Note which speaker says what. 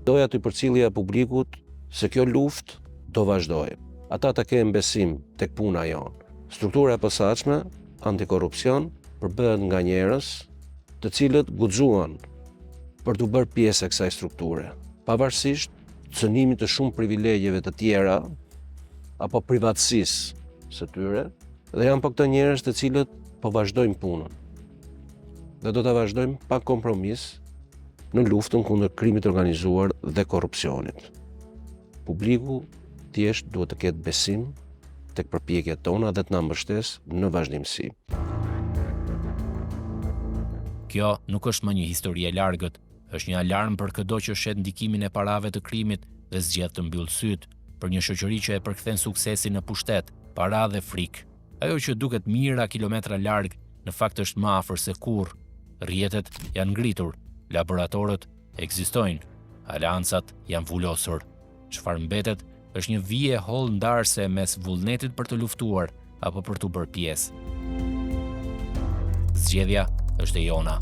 Speaker 1: Doja t'i përcillja publikut se kjo luftë do vazhdojë. Ata të kenë besim tek puna jonë. Struktura e posaçme antikorrupsion përbëhet nga njerëz të cilët guxuan për t'u bërë pjesë e kësaj strukture, pavarësisht cënimit të shumë privilegjeve të tjera apo privatësisë së tyre, dhe janë po këto njerëz të cilët po vazhdojnë punën. Dhe do ta vazhdojmë pa kompromis në luftën kundër krimit të organizuar dhe korrupsionit. Publiku thjesht duhet të ketë besim tek përpjekjet tona dhe të na mbështesë në vazhdimësi.
Speaker 2: Kjo nuk është më një histori e largët, është një alarm për këdo që shet ndikimin e parave të krimit dhe zgjedh të mbyllë sytë, për një shoqëri që e përkthen suksesin në pushtet, para dhe frikë. Ajo që duket mijëra kilometra larg, në fakt është më afër se kurrë. Rrjetet janë ngritur, laboratorët ekzistojnë, aleancat janë vulosur. Çfarë mbetet është një vijë e hollë ndarëse mes vullnetit për të luftuar apo për t'u bërë pjesë. Zgjedhja është e jona.